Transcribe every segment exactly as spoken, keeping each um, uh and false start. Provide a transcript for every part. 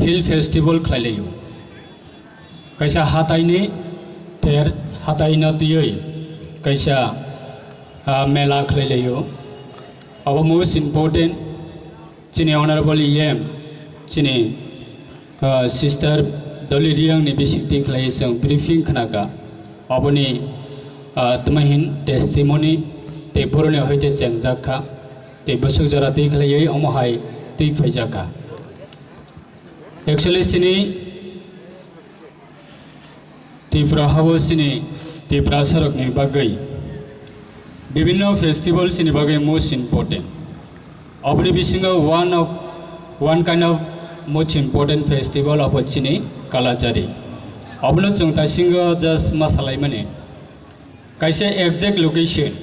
hill festival khlailaio. Kaisa hataini ter hataino twiwi kaisa, ah, mela khlailaio. Abo most important, chini Honorable E M, chini, ah, Sister Dolly Riang ni bisingtwi khlaiwi chwng briefing khnakha. Aboni, ah, tamo hin testimony tei boroni hoite chengjak kha, tei bwswk jora twi khlaiwi omo hai twi phaijak kha. Actually, chini Tripura hao chini Tiprasarokni bagwi bibinno festival chini bagwi most important. Oboni bisingo one of, one kind of most important festival abo chini Kalachari. Obono chwng taisingo just ma salaimani. Kaisa exact location,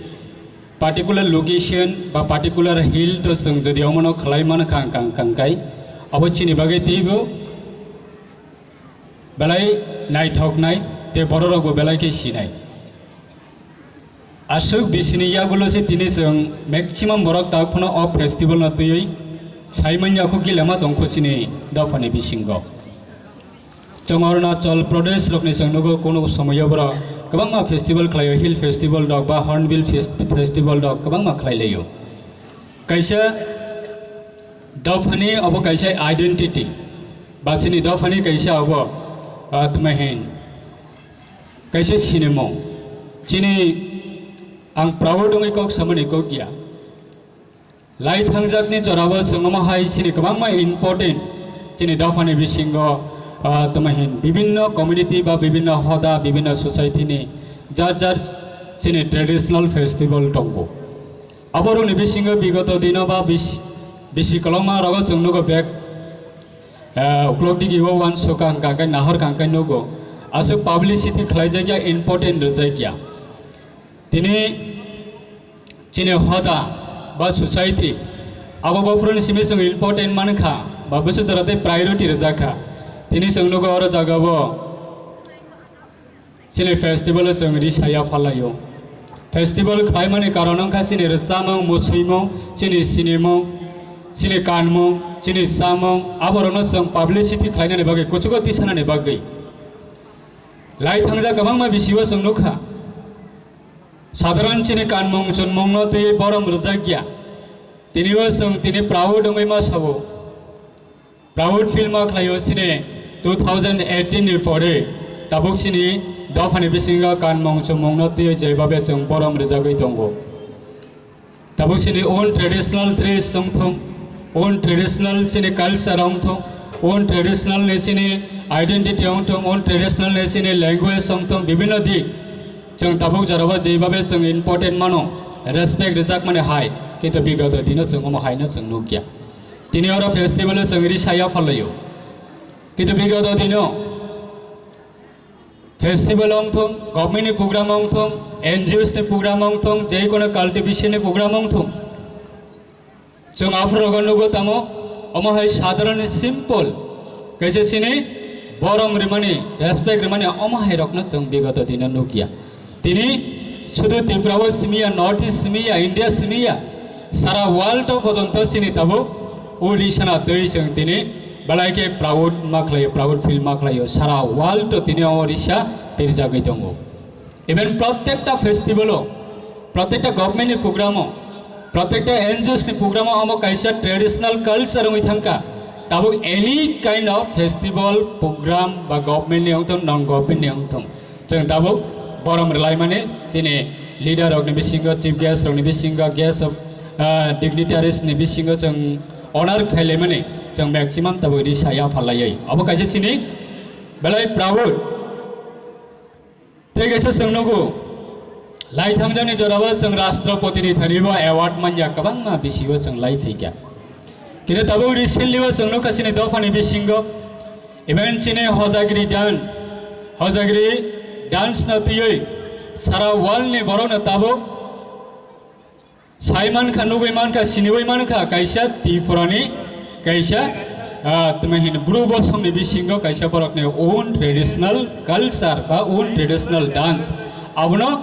particular location ba particular hill to chwng jodi omono khlai mankha ang kang kang kai, abo chini bagwi teibo belai naithoknai tei bororokbo belai khe sinai. Aswk bisini yagulo se tini chwng maximum borok tak phano o festival no twiwi sai manya kho gilema tongkho chini dophani bisingo. Chwng Arunachal Pradesh rokni chwng nugo, kunu somoyo borok kwbangma festival khlaio, hill festival rok ba Hornbill fes-, festival rok kwbangma khlailaio. Kaisa dophani abo kaisa identity, ba chini dophani kaisa abo, ah, tma hin kaisa sinimung. Chini ang proud wngwi kok samani kok ya. Lai thangjakni jorao chwng omo hai chini kwbangma important chini dophani bisingo, ah, tamo hin bibinno community ba bibinno hoda, bibinno society ni jar jar chini traditional festival tongo. Aborokni bisingo bigoto dino ba bis-, bisi kolokma rogo chwng nugo bek, ah, uklok digi o uansukha hwnkha hwnkhe nahor kha hwnkhe nugo. Aswk publicity khlaijakya, important rwjakya. Tini chini hoda ba society abo bophuruni simi chwng important mankha ba bwswk jora tei priority rwjakha. Tini chwng nugo oro jagao chini festival o chwng risa ya phalaio. Festival khlaimani karon wngkha chini rwchapmung, mwswimung, chini sinimung, chini kanmung, chini chamung, aborokno chwng publicity khlainani bagwi, kuchugo tisanani bagwi. Lai thangjak kwbangma bisio chwng nukha. Sadharan chini kanmung chunmungno twiwi borom rwjakya. Tini o chwng tini proud wngwi ma sao. Proud feel ma khlaio chini two thousand eighteen ni pore tabuk chini dophani bisingo kanmung chunmungno twiwi jebhabe chwng borom rwjagwi tongo. Tabuk chini own traditional dress wngthung, own traditional chini culture wngthung, own traditional ni chini identity wngthung, own traditional ni chini language wngthung, bibinno dik. Chwng tabuk jorao jebhabe chwng important mano, respect rwjakmani hai, kintu bigoto dino chwng omo haino chwng nukya. Tini oro festival o chwng risa ya phalaio. Kintu bigoto dino festival wngthung, government ni program wngthung, N G Os ni program wngthung, jekono cultivation ni program wngthung. Chwng aphuru rogo nugo tamo, omo hai sadharan simple kaisa chini borom rimani, respect rimani omo hai rokno chwng bigoto dino nukya. Tini sudu Tripura o simiya, North East simiya, India simiya, sara world o pojonto chini tabuk o risana twi chwng tini belai khe proud ma khlaio, proud feel ma khlaio. Sara world o tini o risa pirjagwi tongo. Even protekta festival o, protekta government ni program o, protekta N G Os ni program o omo kaisa traditional culture wngwi thangkha. Tabuk any kind of festival program ba government ni wngthung, non government ni wngthung, chwng tabuk borom rwlaimani chini leader rokni bisingo, chief guest rokni bisingo, guest of, ah, dignitaries ni bisingo chwng honor khailaimani chwng maximum tabuk risa ya phalaiwi. Obo kaisa chini belai proud. Tei kaisa chwng nugo, lai thangjani jorao chwng Rashtrapati ni thani bo award manya kwbangma bisio chwng lai phaikha. Kini tabuk recently o chwng nukha chini dophani bisingo, even chini Hojagiri dance, Hojagiri dance no twiwi sara world ni borok no tabuk sai mankha, nugwi mankha, siniwi mankha, kaisa Tripurani kaisa, ah, tma hin Bru bosongni bisingo kaisa borokni own traditional culture ba own traditional dance. Abono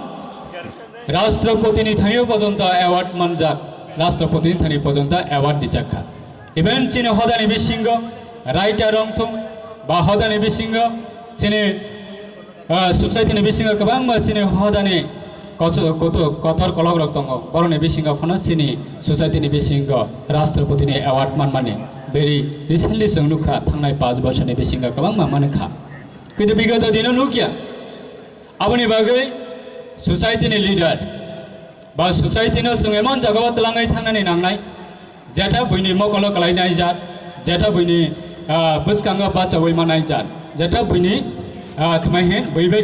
Rashtrapati ni thani o pojonto award manjak, Rashtrapati ni thani pojonto award dijakha. Even chini hodani bisingo Writer rok thung ba hodani bisingo chini, ah, society ni bisingo kwbangma chini hodani koso-, koto-, kotor kolok rok tongo. Borokni bisingo phano chini society ni bisingo Rashtrapati ni award manmani. Very recently chwng nukha, thangnai panch bosorni bisingo kwbangma mankha. Kintu bigoto dino nukya. Aboni bagwi society ni leader ba society no chwng emon jagao twlangwi thangnani nangnai, jeta buini mokolo kwlainai jat, jeta buini, ah, bwskango bachaui manai jat, jeta buini, ah, tmai hin bui bai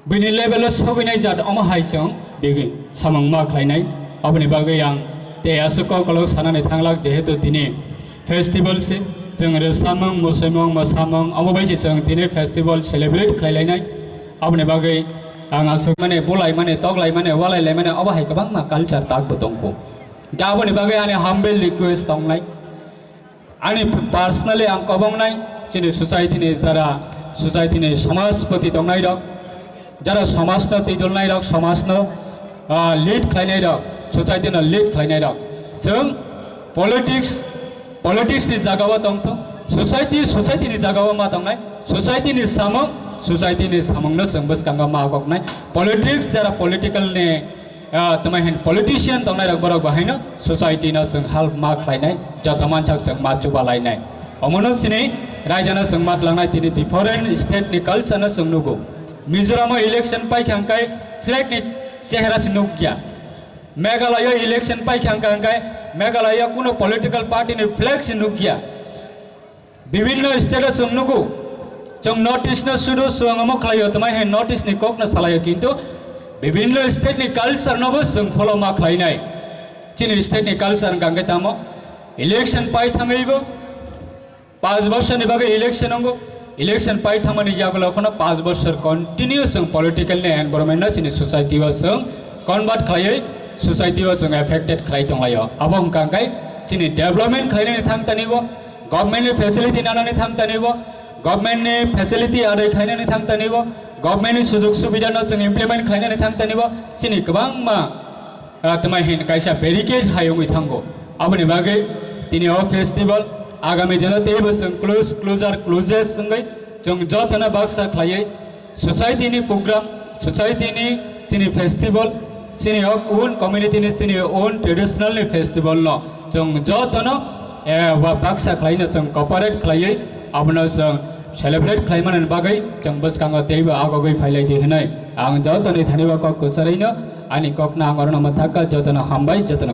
buini level o sogwinai jat, omo hai chwng bigwi samung ma khlainai. Aboni bagwi ang tei aswk kok kolok sanani thanglak, jehetu tini festival se, chwng rwsamung, musaimung, mwsamung, omo bai se chwng tini festival celebrate khlailainai. Aboni bagwi ang aswk mane, bulaimani, toklaimani, walailai mani, obo hai kwbangma culture takbo tongkho. Da aboni bagwi ani humble request tongnai. Ani personally ang kobongnai, chini society ni jara, society ni samajpati tongnai rok, jara samajno twidulnai rok, samajno, ah, lead khlainai rok, society no lead khlainai rok. Chwng politics, politics ni jagao tongthung, society, society ni jagao ma tongnai, society ni samung, society ni samung no chwng bwskango ma koknai. Politics jara political ni, ah, tmai hin politician tongnai rok, borok bo haino society no chwng help ma khlainai, joto mansak chwng ma chubalainai. Omono chini raijano chwng ma tlangnai, tini different state ni culture no chwng nugo. Mizoram o election paikha hwnkhe flag ni chehra se nukya. Meghalaya o election paikha hwnkhe Meghalaya o kuno political party ni flag se nukya. Bibhinno state o chwng nugo, chwng North East no sudu chwng omo khlaio, tmai hai North East ni kok no salaio, kintu bibhinno state ni culture no bo chwng follow ma khlainai. Chini state ni culture hwnkha hwnkhe tamo election pai thangwi bo, panch bosor ni bagwi election wngo, election pai thangmani yagulo phano panch bosor continue chwng political ni environment no chini society o chwng convert khlaiwi society o chwng affected khlai tonglaio. Abo hwnkha hwnkhe chini development khlainani thang tani bo, government ni facility nanani thang tani bo, government ni facility adai khlainani thang tani bo, government ni sujog subida no chwng implement khlainani thang tani bo, chini kwbangma, ah, tmai hin kaisa barricade hai wngwi thango. Aboni bagwi tini o festival agami dino teibo chwng close, closer, closest wngwi chwng jotono baksa khlaiwi society ni program, society ni chini festival, chini o own community ni, chini own traditional ni festival no chwng jotono, eh, wa baksa khlaino chwng cooperate khlaiwi abono chwng celebrate khlaimani bagwi chwng bwskango teibo agogwi phailai di hwnwi ang jotoni thani o kok kwcharwi no ani kok no ang orono mwthakha. Jotono hambai, jotono